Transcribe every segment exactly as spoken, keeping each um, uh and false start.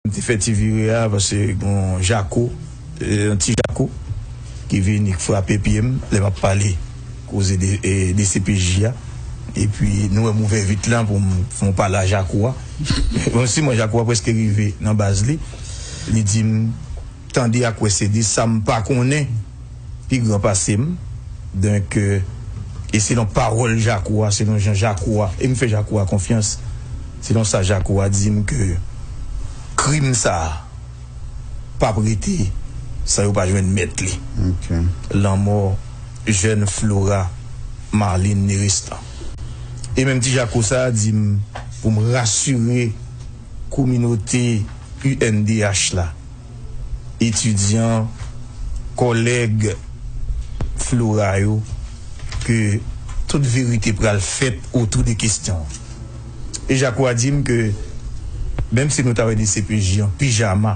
M te fè ti vire a, paske gon jako, e, yon ti jako, ki vini, k frape pye m, lè m ap pale, koze de, e, D C P J a. Epi, nou wè m ouvè vit la pou m, pou m pale a jako a. Bon, si mwen jako a prèske rive nan baz li, li di m, tande ak wè se de sa m pa konnen pi gran pase m. Donk, e, e selon pawòl jako a, selon jan jako a, e m fè jako a konfyans, selon sa jako a di m ke krim sa a p ap rete san yo pa jwenn mèt li. Lanmò jèn Flora Marlene Nerestan. E menm ti jako sa a di m pou m rasire kominote U N D H la, etidyan, kòlèg Flora yo, ke tout verite pral fèt otou de kesyon an. E jako a di m ke menm si nou ta wè D C P J an pijama,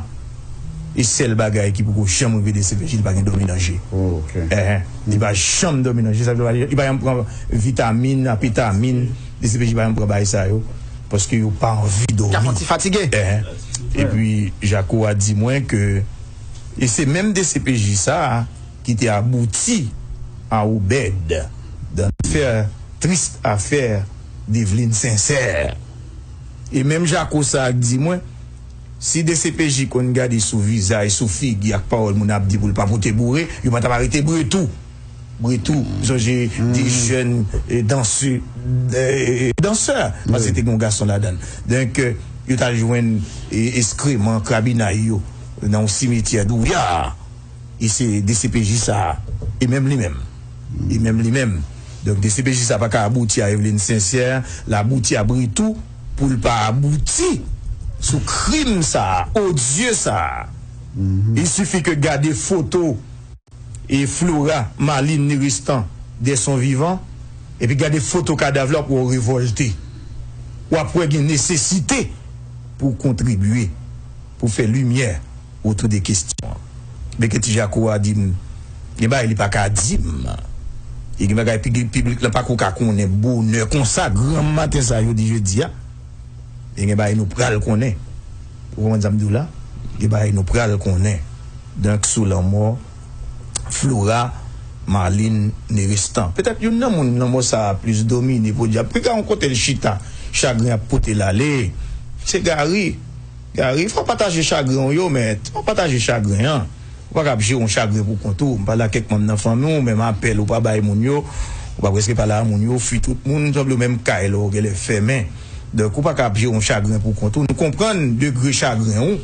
e sèl bagay ki poko janm rive D C P J, li pa gen dòmi nan je. Enhen. Li pa janm dòmi nan je, sa vle di li pa janm pran vitamin, apetamin, D C P J pa janm pran bagay sa yo, paske yo pa anvi dòmi. Epi jako a di mwen ke, e se menm D C P J sa a ki te abouti a Obed dans l'affaire, triste affaire Devline Sincère. E menm jako sa a k di mwen, si D C P J konn gade sou vizaj, sou figi ak pawòl moun ap di pou l pa pote boure, yo pa t ap arete Bretou. Bretou, m sonje de jèn, e, danse, e, dansè, paske te gen yon gason ladan l. Donk, e, yo t al jwenn, e, eskreman, krabinay yo nan yon simetyè Douyar. E se D C P J sa a. E menm li menm. E menm li menm. Donk, D C P J sa a pa ka abouti a Evelyne Sincère, l abouti a Bretou pou l pa abouti sou krim sa a, odye sa a. Il suffit que gade foto e Flora Marlene Nerestan de son vivant, epi gade foto kadav la, w ap wè w revòlte. W ap wè gen nesesite pou w kontribye, pou w fè limyè otou de kesyon an. Men ke ti jako a di m, gen bagay li pa ka di m. E gen bagay piblik, piblik lan pako ka konnen bonè konsa, granm maten sa, jodi jedi a. E gen bagay nou pral konnen. Ou konprann sa m di w la? Gen bagay nou pral konnen. Donk, sou lanmò Flora Marlene Nerestan. Petèt youn nan moun lanmò sa a plis domine, podyab. Pi ka yon kote l chita, chagren ap pote l ale. Se Gary. Gary, fò w pataje chagren w yo, men fò w pataje chagren an. Ou pa ka ap jere yon chagren pou kont ou. M pale ak kèk manm nan fanmi w, menm apèl ou pa bay moun yo. Ou pa prèske pale a moun yo, fwi tout moun, sanble w menm kay la w genlè fèmen. Donk, ou pa ka ap jere yon chagren pou kont ou. Nou konprann degre chagren ou.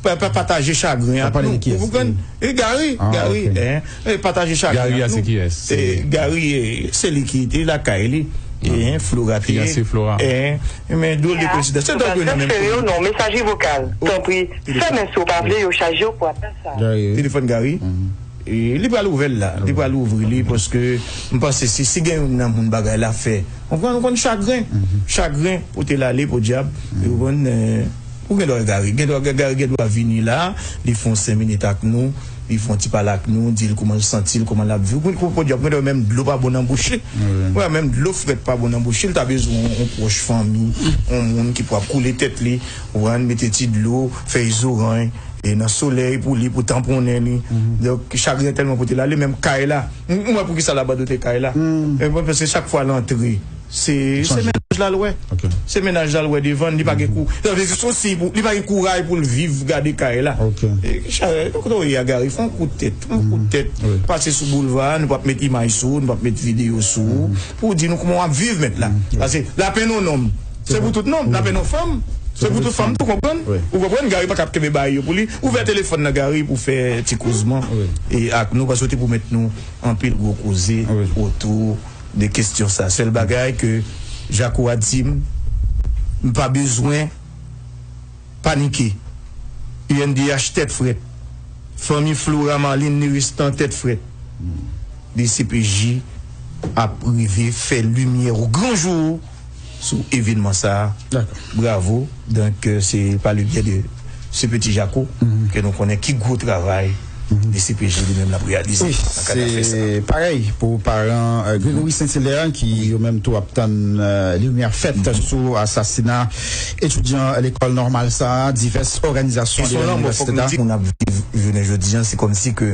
Pa, pa pataje chagren ak nou. Ou konprann? E Gary, Gary, en, e pataje chagren ak nou. Gary a se kiyès? E Gary, e, se li ki te lakay li. E, en, Flora te. Fiyanse Flora. En, men dwòl de koensidans. Se dòk yo nan menm komin. Non, mesaj vokal. Tanpri, fèmen si w pa vle yo chaje w pou apèl sa. Telefòn Gary. E, li pral ouvè l la. Li pral ouvri li paske m panse si, si gen youn nan moun bagay la fè. Ou konn, ou konn chagren. Chagren pote l ale podyab. Ou konn, e, ou gen dwa Gary. Gen dwa Gary gen dwa vini la. Li fè yon senk minit ak nou. Li fè yon ti pale ak nou. Di l kòman l santi l, kòman l ap viv. Ou konn, podyab, gen dwa menm dlo pa bon nan bouch li. Ou wè, menm dlo frèt pa bon nan bouch li. Li ta bezwen yon, yon pwòch fanmi, yon moun ki pou ap koule tèt li. Ou konprann, mete ti dlo, fèy zoranj, e nan solèy pou li, pou tanponnen li. Donk, chagren tèlman pote l ale, menm kay la. M, m wè poukisa l abandone kay la. E mwen panse chak fwa l antre, se, se mennaj la l wè. Se mennaj la l wè devan l, li pa gen kou-, sa vle di, se yon siy pou, li pa gen kouraj pou l viv, gade kay la. E, cha-, kote w ye a, Gary, fè yon kout tèt, yon kout tèt. Pase sou boulva a, nou p ap met imaj sou ou, nou p ap met videyo sou ou, pou w di nou kòman w ap viv mentnan. Paske lapenn yon nonm, se pou tout nonm, lapenn yon fanm, se pou tout fanm tou, konprann? Ou konprann? Gary pa ka ap kenbe bagay yo pou li. Ouvè telefòn nan, Gary, pou fè ti kozman, e, ak nou, paske w te pwomèt nou anpil gwo koze otou de kesyon sa. Sèl bagay ke Jako a di m, m pa bezwen panike. U N D H tèt frèt. Fanmi Flora Marlene Nerestan tèt frèt. D C P J ap rive fè limyè o gran jou sou evènman sa a. Bravo. Donk, euh, se pa le byen de ce petit Jako ke nou konnen ki gwo travay DCPJ li menm l ap reyalize nan kad afè sa. Se parèy pou paran Gregory Saint-Hilaire ki yo menm tou ap tann limyè fèt sou asasina etidyan lekòl nòmal sa a. Divès òganizasyon de lenivèsite ta. Moun ap viv jounen jodi an, se kòmsi ke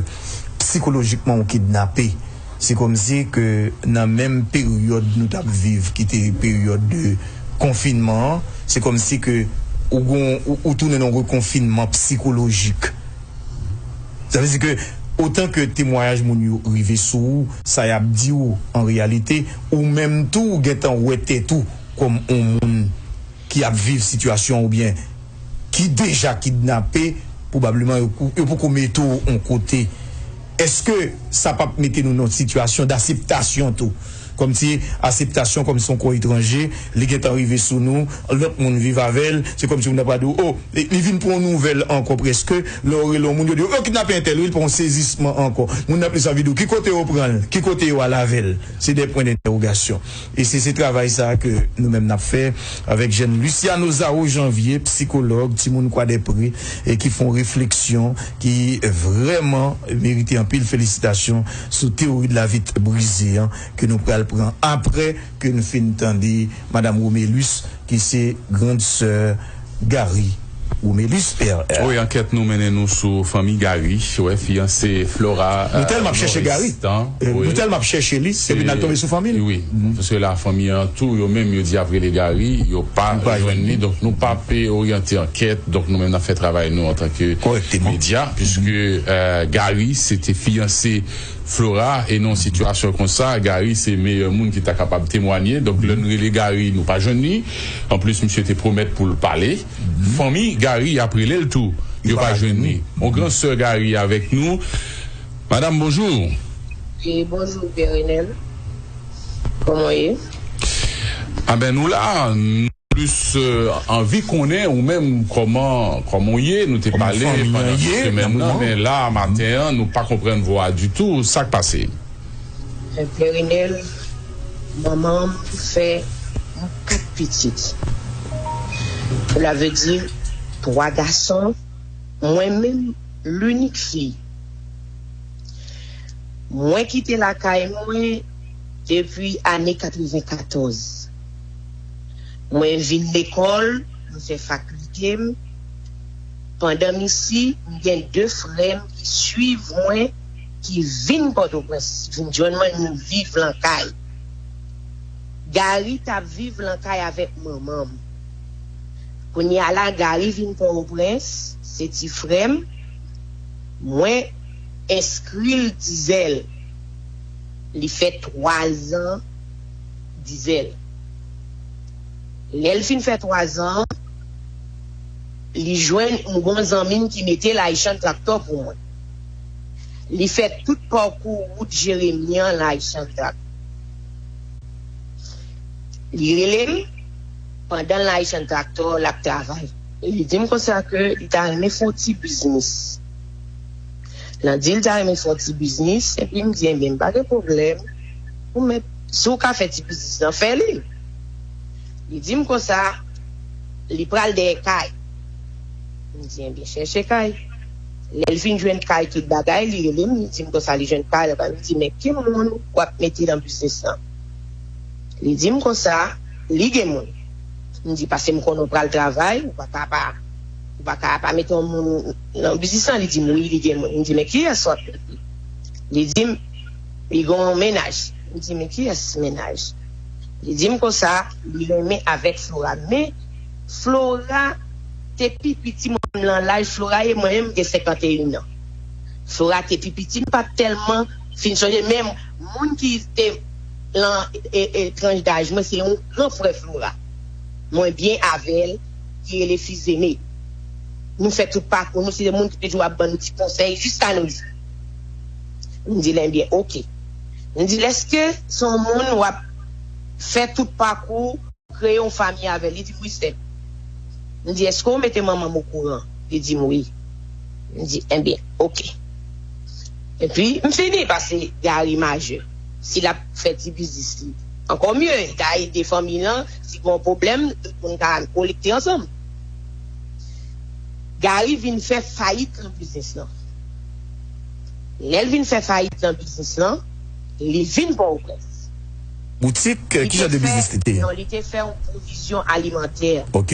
psikolojikman ou kidnape. Se kòmsi ke nan menm peryòd nou t ap viv ki te peryòd de konfinman an, se kòmsi ke ou gon ou, ou tounen nan rekonfinman psikolojik. Sa vle di ke otan ke temwayaj moun yo rive sou ou, sa y ap di w an reyalite, ou menm tou ou gentan wè tèt ou kòm yon moun ki ap viv sitiyasyon oubyen ki deja kidnape, pwobableman yo, yo poko mete w yon kote. Èske sa p ap mete nou nan yon sitiyasyon d aseptasyon tou? Kòmsi aseptasyon, kòmsi yon kò etranje, li gentan rive sou nou, lòt moun viv avè l, se kòmsi moun nan pral di w, o, li, li vin pran yon nouvèl ankò prèske, lè w rele yon moun, yo di w, yo kidnape entèl, wi, li pran yon sezisman ankò. Moun nan plis anvi di w, ki kote yo pran l, ki kote yo al avè l? Se de pwen dentèwogasyon. E se, se travay sa a ke nou menm n ap fè avèk jèn Luciano Zao Janvier, psikològ, timoun Kwadèpre, e ki fè yon refleksyon ki vrèman merite anpil felisitasyon sou teyori de la vit brize an ke nou pral pran apre ke n fin tande Madanm Romelus, ki se grann sè Gary Romelus, P R R. Wi, ankèt nou mennen nou sou fanmi Gary. Wè, fiyanse Flora. Nou tèlman ap chèche Gary. Nou tèlman ap chèche li, epi n al tonbe sou fanmi l. Wi, paske la, fanmi an tou, yo menm, yo di y ap rele Gary, yo pa jwenn li. Donk, nou p ap oryante ankèt. Donk, nou menm, n ap fè travay nou antanke medya, piske Gary, se te fiyanse Flora, e nan yon sitiyasyon konsa, Gary se meyè moun ki ta kapab temwanye. Donk, lè n rele Gary, nou pa jwenn li. Anplis, misye te pwomèt pou l pale. Fanmi Gary ap rele l tou. Yo pa jwenn li. Yon gran sè Gary avèk nou. Madam, bonjou. E bonjou, Pè Renel. Kòman w ye? Anben, nou la. plis anvi konnen ou menm kòman, kòman w ye. Nou te pale pandan semèn nan, men la, maten an, nou pa konprann vwa a ditou. Sa k pase? Pè Renel, manman m fè kat pitit. Cela veut dire twa gason, mwen menm, linik fi. Mwen kite lakay mwen depi ane katrevenkatòz. Mwen vin lekòl, mwen fè fakilte m. Pandan m isi, m gen de frè m ki swiv mwen, ki vin Pòtoprens, vin jwenn mwen, nou viv lan kay. Gary t ap viv lan kay avèk manman m. Kounye a la, Gary vin Pòtoprens, se ti frè m. Mwen enskri l Dizèl. Li fè twa zan Dizèl. Lè l fin fè twa zan, li jwenn yon bon zanmi m ki mete l Ayisyan Traktò pou mwen. Li fè tout pakou wout Jeremi an Ayisyan Traktò. Li rele m pandan l Ayisyan Traktò, l ap travay. E li di m konsa ke li ta renmen fè yon ti biznis. L di l ta renmen fè yon ti biznis, epi m di, "Enben, m pa gen pwoblèm. Ou mèt, si w ka fè ti biznis lan, fè li." Li di m konsa, li pral dèyè kay. M di, "Enben, chèche kay." Lè l fin jwenn kay, tout bagay, li rele m, li di m konsa li jwenn kay la, m di, "Men ki moun w ap mete nan biznis lan?" Li di m konsa, li gen moun. M di, "Paske m konnen w pral travay, ou pa ka pa, ou pa ka pa mete yon moun nan biznis lan." Li di m, "Wi, li gen moun." M di, "Men kiyès w ap mete?" Li di m, "Li gen yon mennaj." M di, "Men kiyès mennaj?" Li di m konsa, li renmen avèk Flora. Men Flora te pi piti mwen menm lan laj, Flora e mwen menm gen senkanteyen an. Flora te pi piti, m pa t tèlman fin sonje, men moun ki te lan e, e, tranch daj mwen, se yon gran frè Flora. Mwen byen avè l, ki rele Fizeme. Nou fè tout pakou nou, se te moun ki toujou ap ban nou ti konsèy jiska nou jou. M di l, "Enben, oke." M di l, "Èske se yon moun w ap fè tout pakou, kreye yon fanmi avè l?" Li di m, "Wi, sè m." M di, "Èske w mete manman m okouran?" Li di m, "Wi." M di, "Enben, oke." Epi, m fini, paske Gary majè. Si l ap fè ti biznis li, ankò mye, li ka ede fanmi l lan, si gen yon pwoblèm, tout moun ka kolekte ansanm. Gary vin fè fayit nan biznis lan. Lè l vin fè fayit nan biznis lan, li vin Pòtoprens. Boutik, ki jan de biznis li te ye? Non, li te fè yon pwovizyon alimantè. Ok.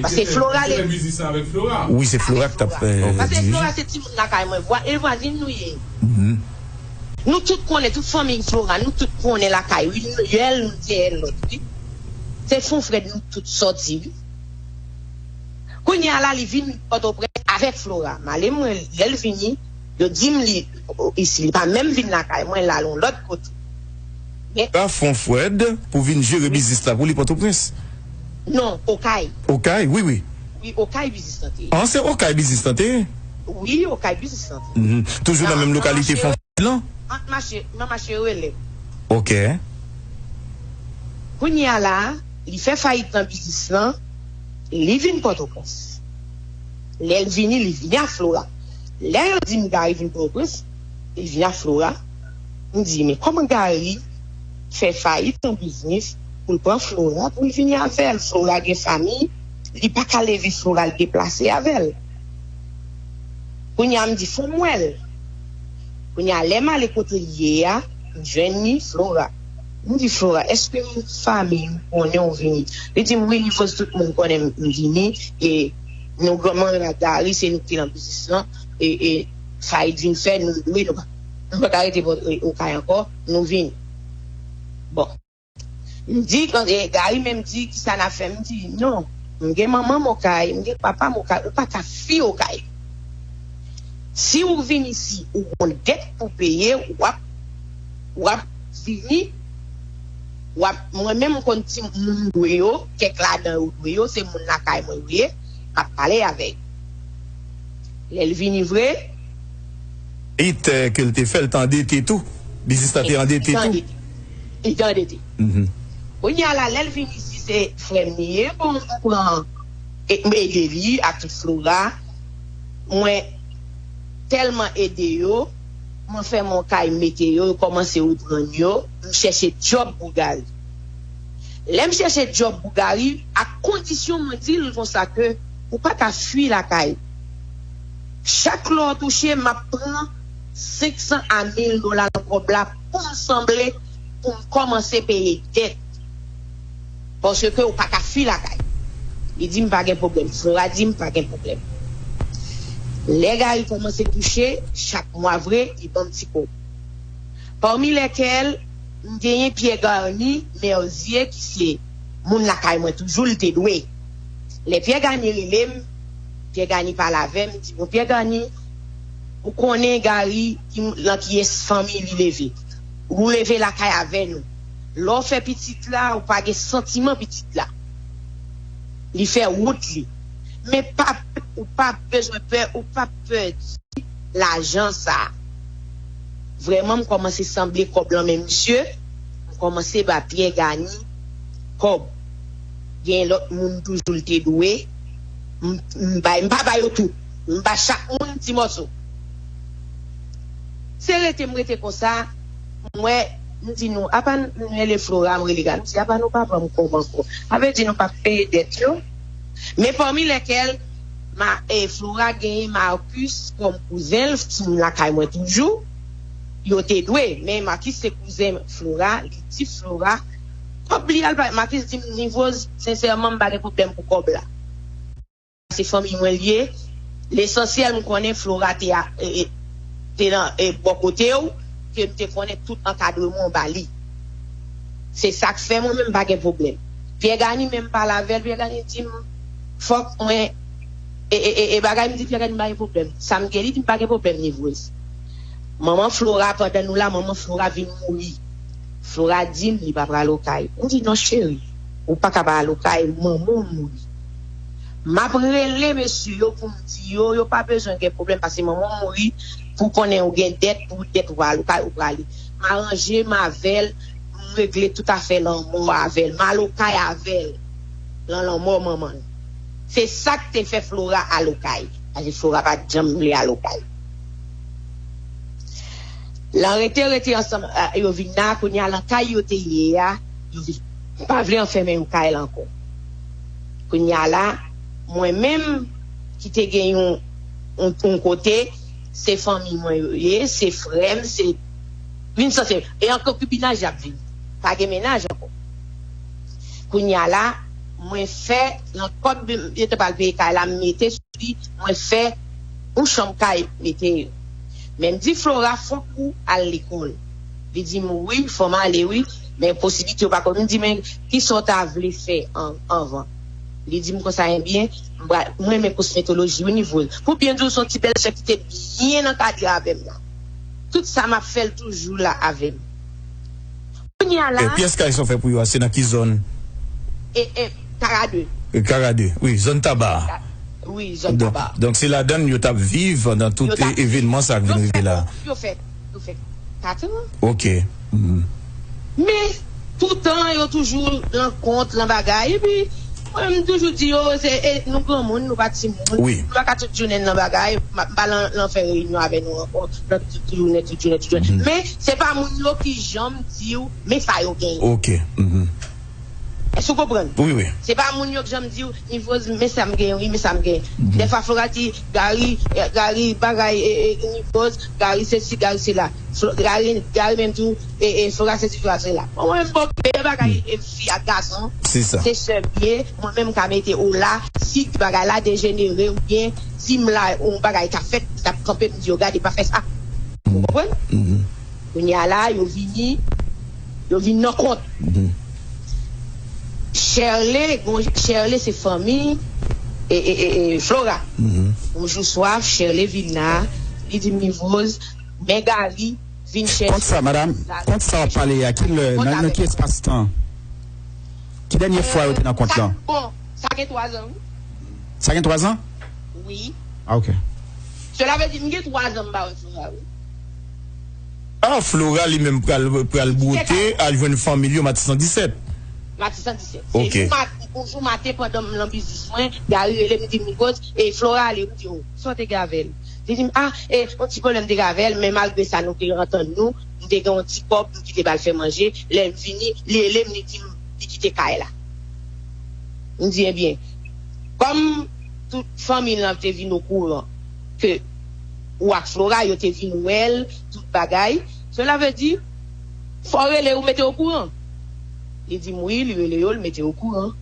Paske Flora, li te fè biznis lan avèk Flora. Wi, se Flora ki t ap dirije. Paske Flora se timoun lakay mwen, vwa, e vwazin nou ye. Nou tout konnen, tout fanmiy Flora, nou tout konnen lakay. Wi, nou yèl, nou tèyèl lòt, wi. Se fon frèd nou tout sòti, wi. Kounye a la, li vin Pòtoprens avèk Flora. M ale mwen, lè l vini, yo di m li isi, li pa menm vin lakay mwen, l al yon lòt kote. Men. Sa fè w fwèd pou vin jere biznis la pou li Pòtoprens? Non, Okay. Okay, wi, wi. Wi, Okay biznis lan te ye. An, se Okay biznis lan te ye? Wi, Okay biznis lan te ye. Toujou nan menm lokalite fè w fwèd lan? Ant mache, nan mache rele. Ok. Kounye a la, li fè fayit nan biznis lan, li vin Pòtoprens. Lè l vini, li vini ak Flora. Lè yo di m Gary vin Pòtoprens, li vini ak Flora. M di, men kòman Gary fè fayit nan biznis pou l pran Flora pou l vini avè l? Flora gen fanmi, li pa ka leve Flora, l deplase avè l. Kounye a m di, fò m wè l. Kounye a, lè m ale kote l ye a, m jwenn li, Flora. M di, Flora, èske fanmi ou konnen ou vini? Li di m, wi, Nivwoz, tout moun konnen m vini. E nou granmoun la Gary, se nou ki te nan biznis lan. E, e fayit vin fè, nou dwe, nou pa, nou pa ka rete Okay ankò, nou vini. Bon. M di, Gary menm di, kisa n ap fè? M di, non, m gen manman m Okay, m gen papa m Okay, ou pa ka fui Okay. Si ou vin isi, ou gon dèt pou peye, w ap, w ap vini, w ap, mwen menm m konn ti moun m dwe yo, kèk ladan yo dwe yo, se moun lakay mwen yo ye, m ap pale avè yo. Lè l vini vre. It ke l te fè, l te andete tou. Biznis la te andete tou. Li te andete. Kounye a la, lè l vin isi, se frè m li ye. Bon, m pran, m ede li ak tout Flora. Mwen tèlman ede yo, mwen fè m yon kay, m mete yo, yo kòmanse reprann yo. M chèche djòb pou Gary. Lè m chèche djòb pou Gary, ak kondisyon mwen di l konsa ke ou pa ka fui lakay. Chak lè w touche, m ap pran senk san a mil dola nan kòb la pou m sanble, pou m kòmanse peye dèt. Paske ou pa ka fui lakay. Li di m pa gen pwoblèm. Flora di m pa gen pwoblèm. Lè Gary kòmanse touche, chak mwa vre, li ban m ti kòb. Pami lèkèl, m genyen Pyè Gani Mèzye ki se moun lakay mwen toujou, li te dwe. Lè Pyè Gani rele m, Pyè Gani pale avè m, di, bon, Pyè Gani, ou konnen Gary, ki, nan kiyès fanmi li leve. Ou leve lakay avè nou. Lè w fè pitit la, ou pa gen santiman pitit la. Li fè wout li. Men pa, ou pa bezwen pè, ou pa pè di lajan sa. Vrèman, m kòmanse sanble kòb lan men misye, m kòmanse ba Pyè Gani kòb. Gen lòt moun toujou l te dwe, m, m bay, m pa ba yo tout. M ba chak moun ti mòso. Se rete m rete konsa, m wè, m di nou, apa n, m rele Flora, m rele Gary, m di, apa nou pa ban m kòb ankò? Sa vle di nou pa peye dèt yo? Men pami lèkèl, ma, e, Flora genyen Marcus kòm kouzen l, ki lakay mwen toujou. Yo te dwe, men Marcus se kouzen Flora, li di Flora, kòb li al bay. Marcus di m, Nivwoz, sensèman, m pa gen pwoblèm pou kòb la. Se fanmi mwen l ye. Lesansyèl, m konnen Flora te, a, e, e, te nan, e, bò kote w, ke m te konnen tout ankadreman w ba li. Se sa k fè mwen menm m pa gen pwoblèm. Pyè Gani menm pale avè l, Pyè Gani di m, fòk mwen, e, e, e, e bagay, m di Pyè Gani m pa gen pwoblèm. Sa m gen, li di m pa gen pwoblèm, Nivwoz. Manman Flora, pandan nou la, manman Flora vin mouri. Flora di m li pa pral Okay. M di, non, cheri, ou pa ka pa al Okay, manman w mouri. M ap rele mesye yo pou m di yo, yo pa bezwen gen pwoblèm, paske manman w mouri, pou konnen ou gen dèt, pou dèt ou al Okay, ou prale. M aranje m avè l, m regle tout afè lanmò avè l. M al Okay avè l, lan lanmò manman l. Se sa k te fè Flora al Okay. Paske Flora pa t janm vle al Okay. Lan rete, rete ansanm, a, yo vin la, kounye a, lan kay yo te ye a, yo vin pa vle anfèmen yo kay la ankò. Kounye a la, mwen menm, ki te gen yon, yon, yon kote, se fanmi mwen yo ye, se frè m, se vin sanse. E an konkibinaj y ap viv. Pa gen mennaj ankò. Kounye a la, mwen fè, nan kòb yo te pral peye kay la, m mete sou li, mwen fè yon chanm kay mete yo. Men m di Flora, fòk ou al lekòl. Li di m, wi, fò m ale, wi, men posiblite yo pa konn. M di, men kisa w ta vle fè an, anvan? Li di m konsa, ebyen, m pral, mwen renmen kosmetoloji, wi, Nivoz. Pou byen di w, se yon ti bèlsè ki te byen ankadre avè m la. Tout sa m ap fè, l toujou la avè m. Kounye a la. E pyès kay sa w fè pou yo a, se nan ki zòn? E, e, Kara de. E Kara de, wi, zòn Taba a. Wi, zòn Taba a. Donk, se ladan l yo t ap viv pandan tout evenman sa k vin rive la. Yo fè, yo fè kat an. Ok. Mhm. Men, toutan, yo toujou nan kont, nan bagay. Epi, mwen, m toujou di yo, se, e, nou granmoun, nou pa timoun. Wi. Nou pa ka tout jounen nan bagay, m pa, m pa lan, lan fè reyinyon avè nou ankò, nan tout jounen, tout jounen, tout jounen. Mhm. Men, se pa moun yo ki janm di w, men sa yo genyen. Ok. Mhm. Èske w konprann? Wi, wi. Se pa moun yo k janm di w, Nivoz, men sa m gen, wi, men sa m gen. Mhm. Dèfwa, Flora di, Gary, eh, Gary, bagay, eh, eh, Nivoz, Gary, sesi, Gary, sela. Flo-, Gary, Gary menm tou, eh, eh, Flora, sesi, Flora, sela. Bon, mwen, bon, men bagay, eh, fi ak gason, se sè m ye, mwen menm, m ka mete w la, si bagay la dejenere, oubyen, si m la, yon bagay ka fèt, m t ap kanpe, m di yo, gade, pa fè sa. Ou konprann? Mhm. Kounye a la, yo vini, yo vin nan kont. Mhm. Sherley, gon, Sherley se fanmi e, e, e, e, Flora. Mhm. Yon jou swa, Sherley vin la, li di m, Nivoz, men Gary vin chèche. Kont sa, madanm, kont sa w ap pale a, ki lè, nan, nan ki espas tan? Ki dènye fwa yo te nan kont lan? Bon, sa gen twa zan, wi. Sa gen twa zan? Wi. Ah, ok. Sela vle di, m gen twa zan m pa wè Flora, wi. Ah, Flora li menm pral, pral bwote, al jwenn fanmi l yo Matisan disèt. Matisan disèt. Ok. Se yon jou mat-, yon jou maten pandan m nan biznis mwen, Gary rele m, di m, Nivoz, e Flora ale, m di, o, sa w te gen avè l? Li di m, ah, e, yon ti pwoblèm te gen avè l, men malgre sa, nou te antann nou, m te gen yon ti kòb, m kite m al fè manje, lè m vini, li rele m, li di m, li kite kay la. M di, ebyen, kòm tout fanmi l lan te vin okouran ke ou ak Flora, yo te vin wè l, tout bagay, sela vle di, fò w rele yo mete okouran. Li di m wi, li rele yo, l mete okouran.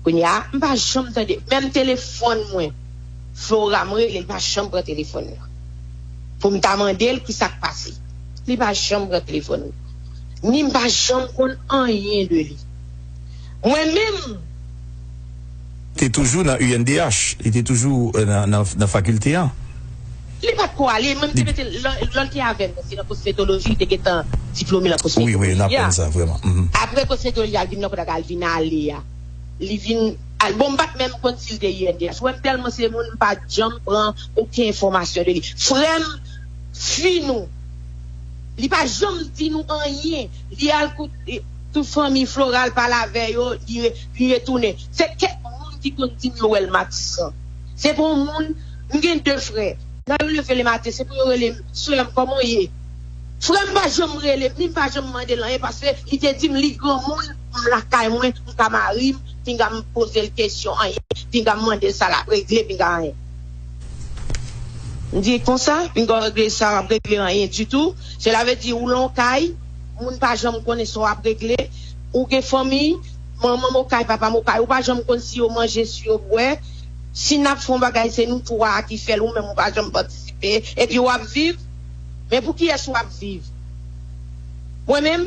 Kounye a, m pa janm tande, menm telefòn mwen, Flora, m rele, li pa janm pran telefòn nan. Pou m ta mande l kisa k pase. Li pa janm pran telefòn nan. Ni m pa janm konn anyen de li. Mwen menm. Te toujou nan U N D H, li te toujou, euh, nan, nan, nan fakilte an. Li pa t ko ale, mwen m te mete l, lè, lè l te avè m, se nan kosmetoloji, li te gentan diplome nan kosmetoloji a. Wi, wi, n aprann sa, vrèman. Mhm. Apre kosmetoloji a, l vin nan kote a, l vin ale a. Li vin al, bon, m pa t menm konn si l te U N D H. Wè m tèlman se moun, m pa t janm pran okenn enfòmasyon de li. Frè m, fi nou, li pa janm di nou anyen. Li al koute tout fanmi Flora, l pale avè yo, li re-, li retounen. Se kèk moun ki konn di m yo wè l Matisan. Se pa yon moun, m gen de frè. Lè yo leve lematen, se pou yo rele m, frè m, kòman w ye? Frè m pa janm rele m, ni m pa janm mande l anyen, paske li te di m li granmoun, m lakay mwen, m ka mari m, pinga m poze l kesyon anyen, pinga m mande l sa l ap regle, pinga anyen. M di konsa, pinga w regle sa, w ap regle anyen ditou. Sela vle di ou lan yon kay, moun pa janm konnen sa w ap regle, ou gen fanmi, manman m okay, papa m okay, ou pa janm konn si yo manje, si yo bwè. Si n ap fè yon bagay, se nou twa a ki fè l, ou menm ou pa janm patisipe, epi w ap viv. Men pou kiyès w ap viv? Mwen menm,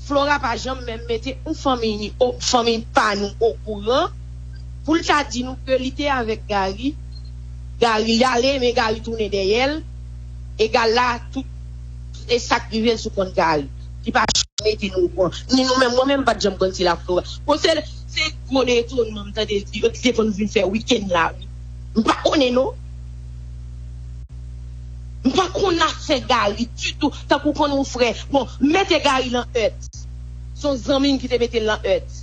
Flora pa janm menm mete yon fanmi, o, fanmi pa nou okouran pou l ta di nou ke li te avèk Gary. Gary, li ale, men Gary tounen dèyè l. Egal la, tout, e sa k rive l sou kont Gary. Li pa janm mete nou okouran. Ni nou menm, mwen menm, m pa t janm konn si l ak Flora. Bon, se, se gwo etonman m tande l di, yo te konn vin fè wikenn la, wi. M pa konnen, non. M pa konn afè Gary ditou, tankou konn yon frè. Bon, m mete Gary lan Ert. Se yon zanmi m ki te mete l lan Ert.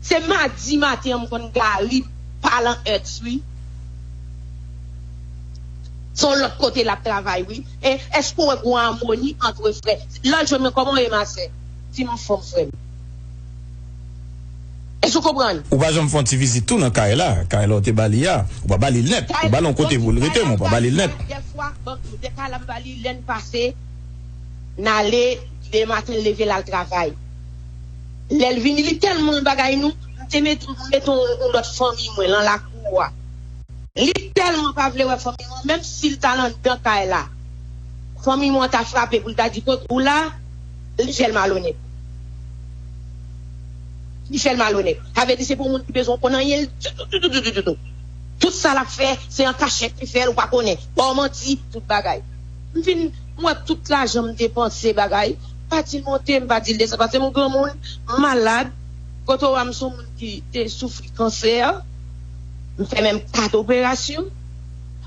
Se madi maten an m konn Gary pa lan Ert, wi. Se yon lòt kote l ap travay, wi. E èske w wè gon amoni ant frè? Lè l jwenn mwen, kòman w ye, ma sè? Di m anfòm, frè m. Ou konprann? Ou pa janm fè yon ti vizit tou nan kay la, kay la w te ba li a. Ou pa ba li l nèt. Ou ba l yon kote pou l rete, men ou pa ba li l nèt. Dèfwa, bon, dè kay la m ba li, lè n pase, n ale, demen maten l leve l al travay. Lè l vini, li tèlman bagay nou, m te met, m mete yon, yon lòt fanmi mwen lan lakou a. Li tèlman pa vle wè fanmi mwen, menm si l t al anndan kay la, fanmi mwen ta frape pou l ta di, "Kot ou la?" Li fè l malonèt. Li fè l malonèt. Sa vle di se pou moun ki bezwen konn anyen ditou, ditou, ditou, ditou. Tout sa l ap fè, se an kachèt li fè l, ou pa konnen. Ba w manti, tout bagay. M vin, m wè tout lajan m depanse bagay. M pa di l monte, m pa di l desann, paske m granmoun, m malad. Kote w a, m se yon moun ki te soufri kansè. M fè menm kat operasyon.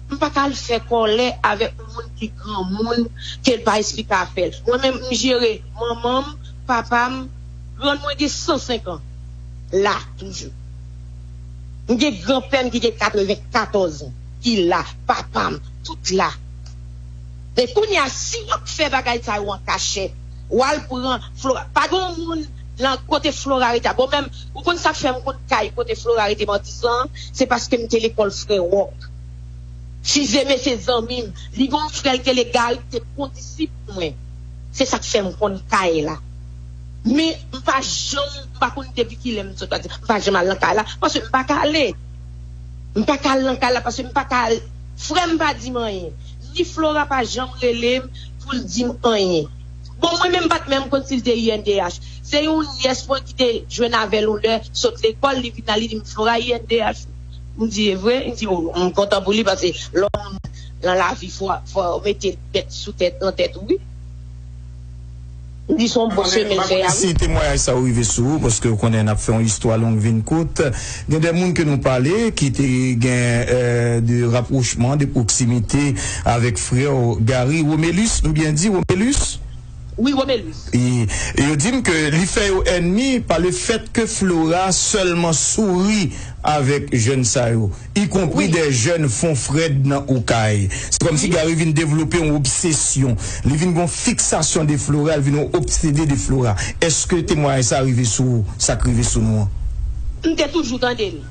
M pa ka al fè kòlè avèk yon moun ki granmoun, ke l pa esplike afè l. Mwen menm, m jere manman m, papa m, grann mwen gen san senk an. La, toujou. M gen granpè m ki gen katrevenkatòz an, ki la, papa m, tout la. Men kounye a, si w ap fè bagay sa yo an kachèt, w al pran Flora. Pa gen yon moun lan kote Flora rete a. Bon, menm, ou konn sa k fè m konn kay kote Flora rete Matisan an? Se paske m te lekòl Frè Wòk. Chizeme se zanmi m. Li gen yon frè l ki rele Gary, ki te kondisip mwen. Se sa k fè m konn kay la. Men, m pa janm, m pa konn depi kilè m sot Matisan. M pa janm al nan kay la, paske m pa ka ale. M pa ka al nan kay la, paske m pa ka al. Frè m pa di m anyen. Ni Flora pa janm rele m pou l di m anyen. Bon, mwen menm, m pa t menm konn si l te I N D H. Se yon nyès mwen ki te jwenn avè l yon lè, sot lekòl, li vin la, li di m, "Flora I N D H." M di, "E vre?" Li di, "O, m kontan pou li, paske lè w moun lan lavi, fò, fò w mete tèt sou tèt, nan tèt ou, wi." M di, "Se yon bon chemen l fè a, wi." Si temwayaj sa yo rive sou ou, paske ou konnen n ap fè yon istwa long vin kout. Gen de moun ke nou pale ki te gen, euh, de rapwochman, de pwoksimite avèk frè w Gary. Romelus, m byen di, Romelus? Wi, Romelus. E, e yo di m ke li fè yo ènmi pa le fèt ke Flora sèlman souri avèk jèn sa yo, y compris de jèn Fonfrèd nan Okay. Se kòmsi Gary vin devlope yon obsesyon. Li vin gen yon fiksasyon de Flora, li vin yon obsede de Flora. Èske temwayaj sa rive sou ou, sa k rive sou nou an? M te toujou tande l.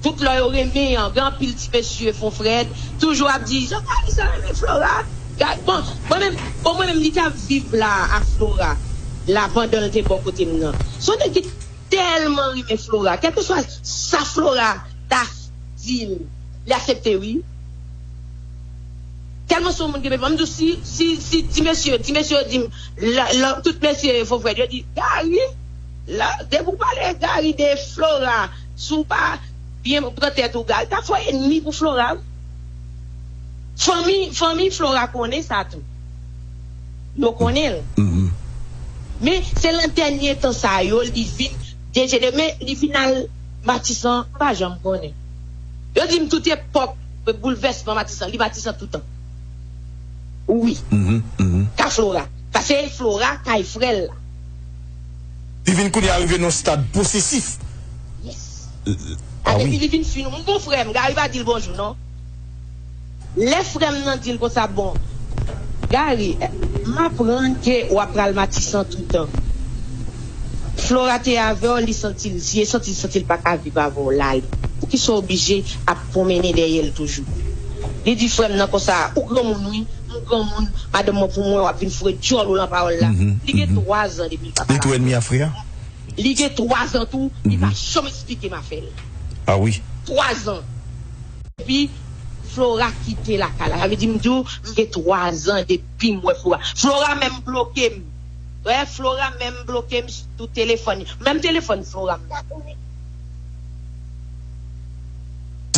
Tout lè yo renmen an, gen anpil ti mesye Fonfrèd, toujou ap di, "Jan Gary sa renmen Flora." Ga-, bon, mwen menm, bon, mwen menm, li t ap viv la ak Flora, la pandan l te bò kote m nan. Se yon nèg ki tèlman renmen Flora, kèlkeswa sa Flora ta di l, li aksepte, wi. Tèlman se yon moun ki renmen Flora. M di w, si, si, si ti mesye, ti mesye yo di m, la, la, tout mesye Fonfrèd, yo di, "Gary, la, depi w pale Gary de Flora, si w pa byen pran tèt ou, Gary, ta fè w ènmi pou Flora, wi." Fanmi, fanmi Flora konnen sa tou. Yo konnen l. Men se lan dènye tan sa yo, li vin dejenere. Men li vin al Matisan, m pa janm konnen. Yo di m tout epòk boulvèsman Matisan, li Matisan toutan. Wi. Ka Flora. Paske Flora, kay frè l la. Li vin kounye a rive nan stad posesif. Yes. A, depi li vin fin, m gon frè m, Gary pa di l bonjou, non. Lè frè m nan di l konsa, "Bon, Gary, m aprann ke w ap pral Matisan toutan. Flora te avè w, li santi l, si e santi l, santi l pa ka viv avè w la, li. Poukisa w oblije ap pwonmennen dèyè l toujou?" Li di frè m nan konsa, "Ou granmoun, wi, m granmoun, madanm mwen pou mwen, w ap vin foure djòl ou lan pawòl la." Li gen twa zan depi l pa pale. Li tou ènmi a frè a? Li gen twa zan tou, li pa janm esplike m afè l. A wi. Twa zan. Epi, Flora kite lakay la. Sa vle di, m di w, m gen twa zan depi m wè Flora. Flora menm bloke m. Wè, Flora menm bloke m sou telefòn. Menm telefòn Flora, m pa konnen.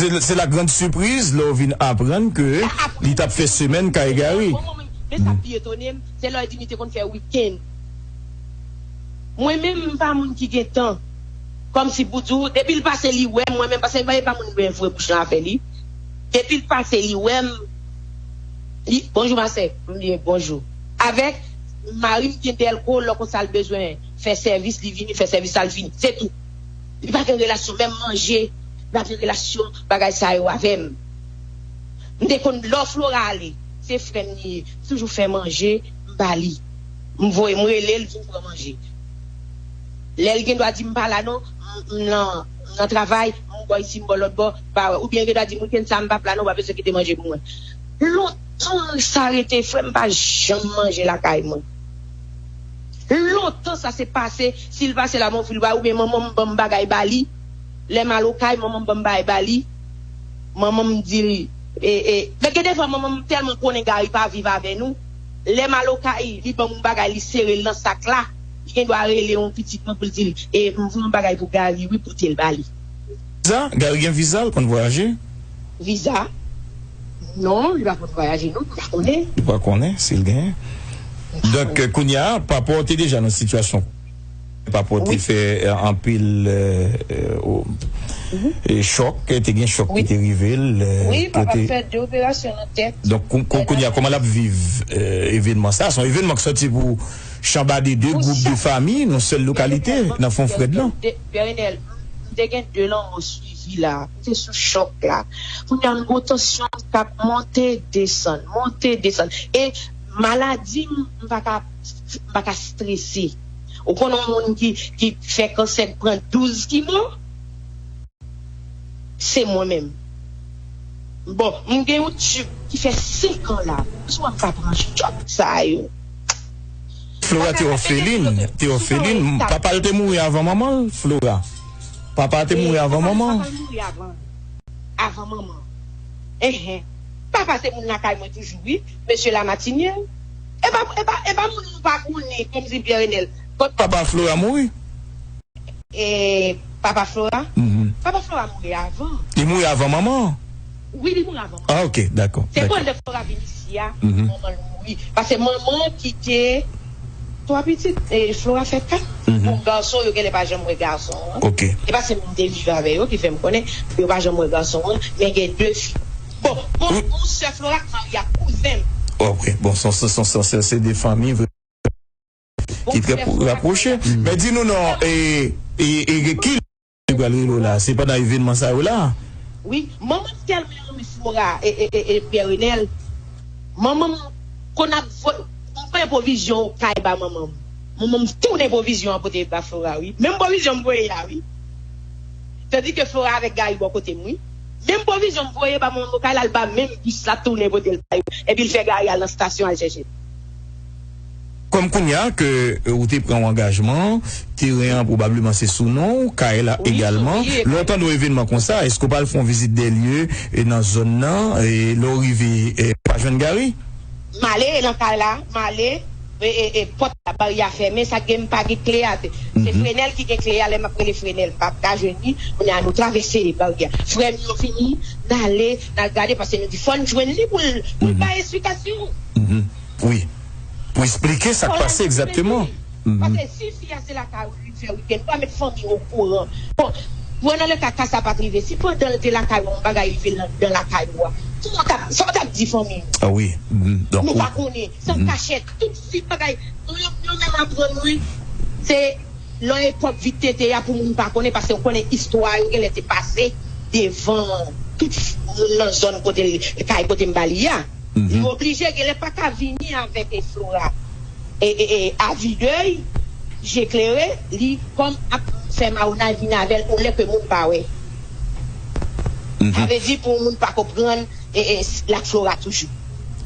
Se, se la grande surprise, lè w vin aprann ke li t ap fè semèn kay Gary. Men sa pi etone m, se lè w di m li te konn fè wikenn. Mwen menm, m pa moun ki gen tan. Kòmsi pou di w, depi l pase li wè m, mwen menm, paske m pa, e pa moun mwen vre bouch lan afè li. Depi l pase li wè m, li, "Bonjou, ma sè." M di, "Bonjou." Avèk mari m gen dèlko, lè konsa l bezwen fè sèvis, li vini fè sèvis la, l vini. Se tou. Li pa gen relasyon, menm manje, li pa gen relasyon bagay sa yo avè m. M te konn lè Flora ale, se frè m li ye. M toujou fè manje, m ba li. M voye, m rele l, vin pran manje. Lè l gen dwa di m pa la non, m nan, m nan travay, m bò isi, m bò lòt bò, pa wè. Oubyen yo ta di m, "Weekend sa, m p ap la non, w pa bezwen kite manje pou mwen." Lontan sa rete, frè, m pa janm manje lakay mwen. Lontan sa se pase, si l pase la, m anvi l ba, oubyen manman m ban m bagay ba li. Lè m al okay, manman m ban m bagay ba li. Manman m di l, e, e, men gen de fwa manman m tèlman konnen Gary pa viv avè nou. Lè m al okay, li ban m yon bagay, li sere l nan sak la. Li gen dwa rele yon pitit mwen pou l di l, e, m voye yon bagay pou Gary, wi, pote l ba li. Viza? Gary gen viza, l konn vwayaje? Viza? Non, li pa konn vwayaje, non, m pa konnen. Li pa konnen si l genyen. Donk, kounye a, papa w te deja nan sitiyasyon. Papa w te fè, eh, anpil, eh, eh, o- eh, chòk, eh, te gen chòk ki te rive l, eh, Wi, papa kote fè de operasyon nan tèt. Donk, kou- kou- kounye a, kòman l ap viv, eh, evènman sa? Se yon evènman ki sòti pou chanbade de gwoup de fanmi nan sèl lokalite, nan Fon Frèd lan. Pierre Renel, m te gen de lanmò swivi la. M te sou chòk la. Kounye a, m gen tansyon k ap monte, desann, monte, desann. E maladi m, m pa ka, m pa ka strese. Ou konn yon moun ki, ki fè kansè, k pran douz kimo? Se mwen menm. Bon, m gen yon tib ki fè senk an la. Sou m pa pran chòk sa yo. Flora te òfelin, te òfelin. Papa l te mouri avan manman l, Flora. Papa te mouri avan manman. Papa l mouri avan, avan manman. Enhen. Papa se moun lakay mwen toujou, wi. Mesye Lamatiniye. E pa, e pa, e pa moun nou pa konnen, kòmsi Pierre Renel. Papa Flora mouri. E papa Flora? Mhm. Papa Flora mouri avan. Li mouri avan manman? Wi, li mouri avan manman. Ah, ok, dakò. Se pandan Flora vin isi a, manman l mouri. Paske manman kite twa pitit, e Flora fè kat. Mhm. Bon, gason, yo genlè pa janm wè gason an. Ok. E pa se moun te viv avè yo ki fè m konnen, yo pa janm wè gason an, men gen de fi. Bon, bon, yon sè Flora k marye ak kouzen m. Ok, bon, se, se, se, se, se de fanmi vre. Ki trè rapwoche. Men di nou non, e, e, e, ki lè li pral rele w la? Se pandan evènman sa yo la? Wi, manman m tèlman renmen Flora e, e, e, e Pierre Renel. Manman m konn ap voye, m voye pwovizyon kay ba manman m. Manman m tounen pwovizyon an pote ba Flora, wi. Menm pwovizyon m voye a, wi. Tandike Flora avèk Gary bò kote m, wi. Menm pwovizyon m voye ba manman m kay la, l ba menm bis la tounen pote l ba yo. Epi l fè Gary al nan estasyon al chèche l. Kòm kounye a ke, e, ou te pran yon angajman, teren an pwobableman se sou non w, kay la egalman. Lè w tande yon evènman konsa, èske w pral fè yon vizit de lye, e, nan zòn nan, e, lè w rive, e, w pa jwenn Gary? M ale nan kay la, m ale, e, e, e, pòt la, baryè a fèmen, sa k gen m pa gen kle a. Se, se Frenèl ki gen kle a, lè m ap rele Frenèl, m pa ka jwenn li, kounye a nou travèse baryè a. Frè m yo vini, n ale, n al gade, paske nou di fò n jwenn li pou l, pou l bay esplikasyon. Wi. Pou esplike sa k pase egzakteman. Paske si fi a se lakay ou li fè wikenn, pa met fanmi w okouran. Bon, pran nan le ka, ka sa pa t rive. Si pandan l te lakay ou, yon bagay rive l anndan lakay ou a, kòman w t ap, sa w t ap di fanmi w? Ah wi. Nou pa konnen. Se an kachèt. Tout fi bagay, nou, yo, yo menm aprann, wi. Se lè epòk vit tete a pou moun pa konnen, paske w konnen istwa yo genlè te pase devan tout moun nan zòn kote l, kay kote m ba li a. Li oblije genlè pa ka vini avèk, e, Flora, e, e, e, avidèy, je klere, li kòm ap fè mawonay vini avè l yon lè ke moun pa wè. Sa vle di pou moun pa konprann, e, e, l ak Flora toujou.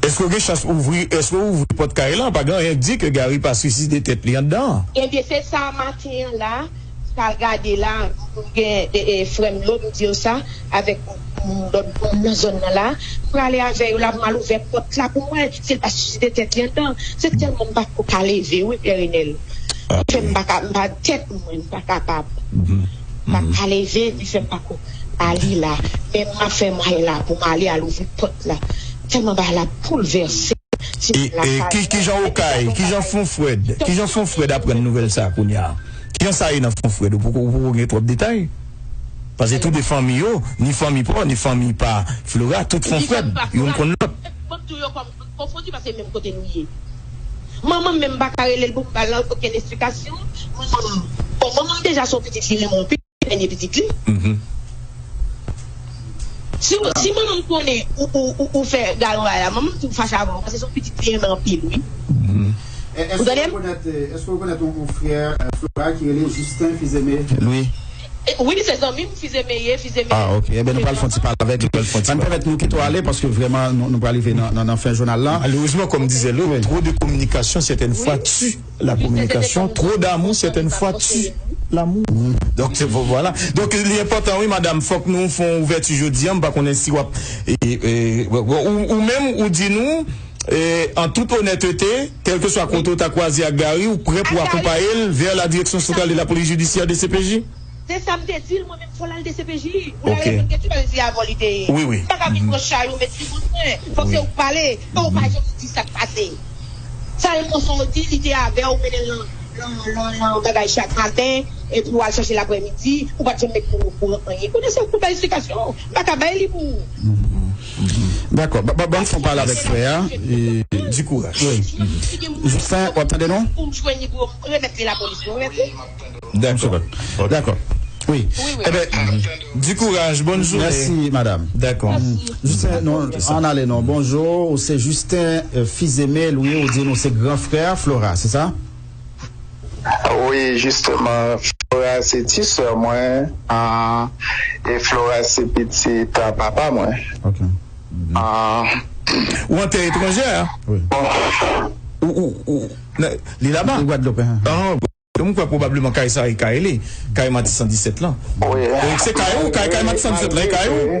Èske w gen chans ouvri, èske w ouvri pòt kay lan? Pa gen anyen k di ke Gary pa swiside tèt li anndan an. Ebyen, se sa maten an la, m t al gade la, m gen, e, e, frè m yo, m di yo sa, avèk moun lòt moun nan zòn nan la, m prale avè yo la, m al ouvè pòt la pou m wè si l pa swiside tèt li anndan. Se tèlman m pa ko ka leve, wi, Pè Renèl. Li fè m pa ka, m pa tèt mwen, m pa kapab. M pa ka leve, li fè m pa ko ale la. Men m ap fè mwayen la pou m ale al ouvri pòt la. Tèlman bagay la boulvèse. E, e ki, kijan Okay, kijan Fon Frèd, kijan Fon Frèd aprann nouvèl sa kounye a? Kijan sa ye nan Fon Frèd? Ou poko, ou poko gen twòp detay? Paske tou de fanmi yo, ni fanmi pa w, ni fanmi pa Flora, tout Fon Frèd, youn konn lòt. Bon, tou yo kòm konfondi paske menm kote nou ye. Manman m menm pa ka rele l pou m ba l okenn esplikasyon. Manman m, bon, manman m deja se yon pitit li renmen anpil. Dènye pitit li. Si, si manman m konnen ou, ou, ou, ou fè galon bagay la, manman m tou fache avè w, paske se yon pitit li renmen anpil, wi. Ou tande m? Èske w rekonèt, èske w rekonèt yon, yon frè, e, Flora ki rele Justin Fils-Aimé? Wi. E, wi, se zanmi m, Fizeme ye, Fizeme. Ah, ok. Ebyen, nou pral fè yon ti pale avèk li. Ann pèmèt nou kite w ale, paske vrèman, nou, nou pral rive nan, nan, nan fen jounal la. Malheureusement, comme disait l'autre, trop de communication, certaines fois, tue la communication. Trop d'amour, certaines fois, tue l'amour. Donk, se, vo-, vwala. Donk, li enpòtan, wi, madanm, fòk nou fè yon ouvèti jodi a. M pa konnen si w ap, e, e, ou, ou menm, ou di nou, e, en toute honnêteté, kèlkeswa kote w ta kwaze ak Gary, ou prè pou akonpaye l vers la direction centrale de la police judiciaire, D C P J? Se sa m te di l, mwen menm, fò l al D C P J pou l al reponn kesyon, paske se avè w li te ye. Wi, wi. M pa ka vin pran chay ou met sou kont mwen. Fòk se ou k pale, e ou pa janm di sa k pase. Sèlman sa w di, li te avè w, mennen l nan, nan, nan, nan bagay chak maten, epi w al chache l aprèmidi, ou pa t janm met moun okouran anyen. Kounye a se ou k pou bay esplikasyon. M pa ka bay li pou ou. Dakò. Ba, ba, ban m fè yon pale avèk frè a. E, di kouraj. Wi. Justin, w ap tande nou? Pou m jwenn li, pou yo remèt li lapolis, pou yo remèt li. Dakò. Dakò. Wi. Wi, wi. Ebyen, di kouraj, bòn jounen. Mèsi, madanm. Dakò. Justin, non, ann ale non. Bonjou, ou se Justin, euh, Fizeme, wi, ou di nou se gran frè Flora, se sa? Wi, jisteman, Flora se ti sè mwen, ah, e Flora se pitit, ah, papa mwen. Ok. Ah. Ou an tè etranjè, a? Wi. Bon. Ou, ou, ou, nan, li laba? Li Gwadloup, hein. Ah, m kwè pwobableman kay sa e kay li, kay Matisan disèt lan. Wi. Donk, se kay ou, kay, kay Matisan disèt lan, e kay ou?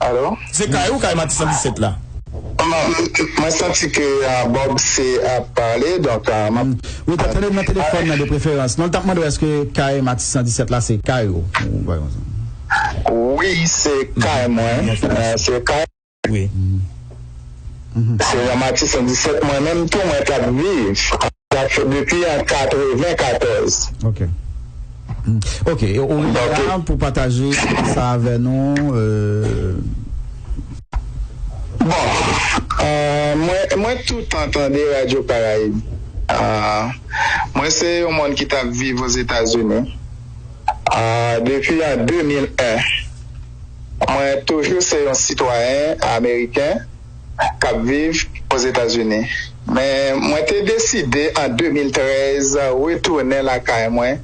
Alo? Se kay ou, kay Matisan disèt la? Mwen, mwen santi ke, ah, Bob se ap pale, donk, ah, m ap... Wi, t ap tande m nan telefòn nan de preferans. Non, l t ap mande w èske kay Matisan disèt la se kay ou? Ou bagay konsa. Wi, se kay mwen. Euh, se kay Wi. Se nan Matisan disèt, mwen menm tou, mwen t ap viv. Sa fè depi an katrevenkatòz. Ok. Mm. Ok, e ou rive la pou pataje sa avè nou, euh. Bon, euh, mwen, mwen toutan tande Radyo Karayib. Euh, mwen se yon moun ki t ap viv Ozetazini. Ah, depi an de mil en, mwen toujou se yon sitwayen ameriken k ap viv Ozetazini. Men mwen te deside an de mil trèz retounen lakay mwen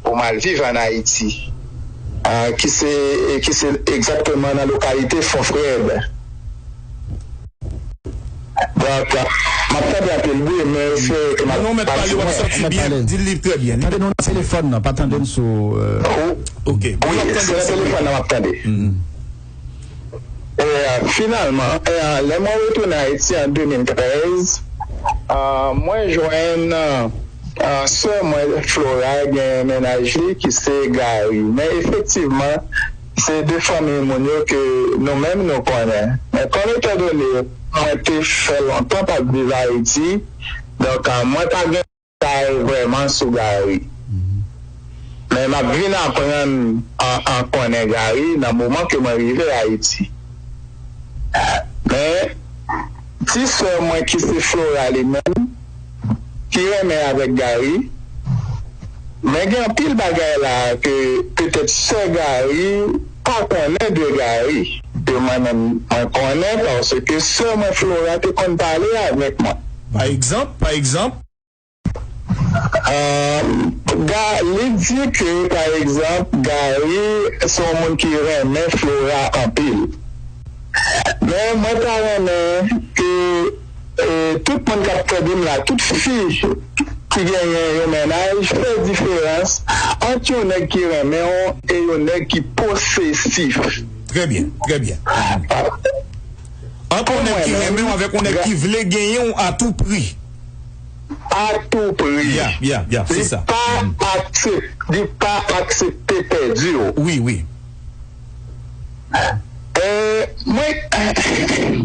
pou m al viv ann Ayiti, ah, ki se, ki se egzakteman nan lokalite Fon Frèd. Donk, m ap tande anpil bri, men espere ke m ap... Non, non, mèt pale, w ap santi byen, di li trè byen. Tande nou nan telefòn nan, pa tande n sou, euh... Ok. Wi, se nan telefòn nan m ap tande. E, euh, finalman, e, euh, lè mwen retounen Ayiti an de mil trèz, euh, mwen jwenn, euh, sè mwen Flora gen mennaj li ki se Gary. Men efektivman, se de fanmi moun yo ke nou menm nou konnen. Men kòm etandone mwen te fè lontan p ap viv Ayiti, donk, a, mwen pa gen detay vrèman sou Gary. Men m ap vin aprann an, an konnen Gary nan moman ke mwen rive Ayiti. Men, ti sè mwen ki se Flora li menm, ki renmen avèk Gary, men gen anpil bagay la ke petèt sè Gary pa konnen de Gary, ke mwen menm mwen konnen, paske sè mwen Flora te konn pale avèk mwen. Pa egzanp, pa egzanp? Ah, Ga-, li di ke, pa egzanp, Gary se yon moun ki renmen Flora anpil. Men mwen ta renmen ke, eh, tout moun k ap tande m la, tout fi ki genyen yon mennaj, fè diferans ant yon nèg ki renmen w e yon nèg ki posesif. Trè byen, trè byen. Ant yon nèg ki renmen w avèk yon nèg ki vle genyen w a tou pri. A tou pri. Ya, ya, ya, se sa. Li pa aksep-, li pa aksepte pèdi w. Wi, wi. E, mwen,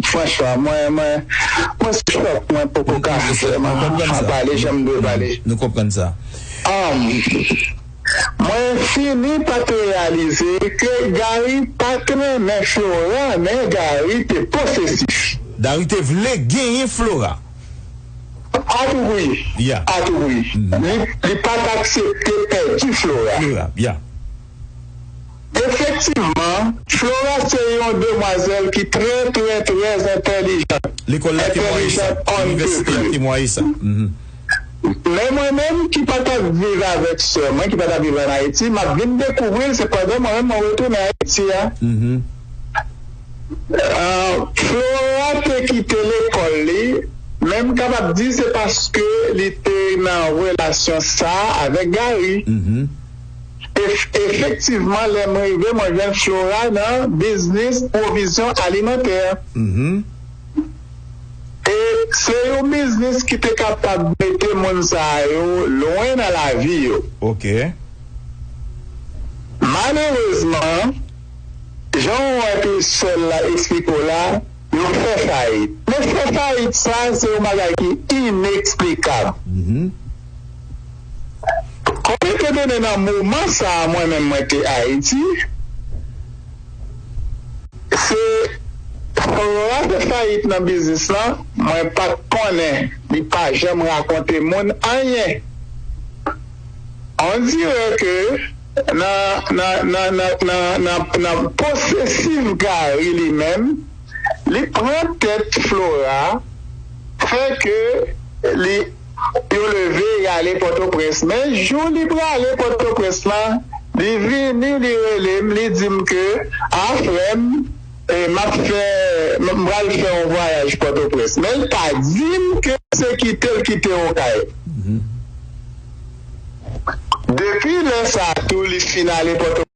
franchman, mwen, mwen, mwen sou chòk, mwen poko ka vrèman pale jan m dwe pale. Nou konprann sa. Um, mwen fini pa t reyalize ke Gary pa t renmen Flora, men Gary te posesif. Gary te vle genyen Flora. A tou pri. Ya. A tou pri. Li, li pa t aksepte pèdi Flora. Flora, ya. Efektivman, Flora se yon demwazèl ki trè, trè, trè entèlijant. Lekòl la temwaye sa. Entèlijant on ne peut plus. Inivèsite a temwaye sa. Mhm. Men mwen menm ki pa t ap viv avèk sè mwen, ki pa t ap viv ann Ayiti, m ap vin dekouvri l se pandan mwen menm mwen retounen Ayiti a. Flora te kite lekòl li, men m kapab di se paske li te nan relasyon sa avèk Gary. Efektivman, lè m rive, mwen jwenn Flora nan biznis pwovizyon alimantè. E se yon biznis ki te kapab mete moun sa yo lwen nan lavi yo. Ok. Malerezman, jan w wè ke sè l la eksplike w la, yo fè fayit. Men fè fayit sa, se yon bagay ki ineksplikab. Kòm etandone nan moman sa a mwen menm mwen te Ayiti, se Flora te fayit nan biznis lan, mwen pa t konnen, li pa janm rakonte moun anyen. On dirait que nan nan nan nan nan nan nan posesif Gary li menm, li pran tèt Flora, fè ke li yo leve y ale Pòtoprens. Men jou li prale Pòtoprens lan, li vini, li rele m, li di m ke a frè m, e m ap fè m pral fè yon vwayaj Pòtoprens. Men l pa di m ke se kite l kite Okay. Depi lè sa tou li fin ale Pòtoprens.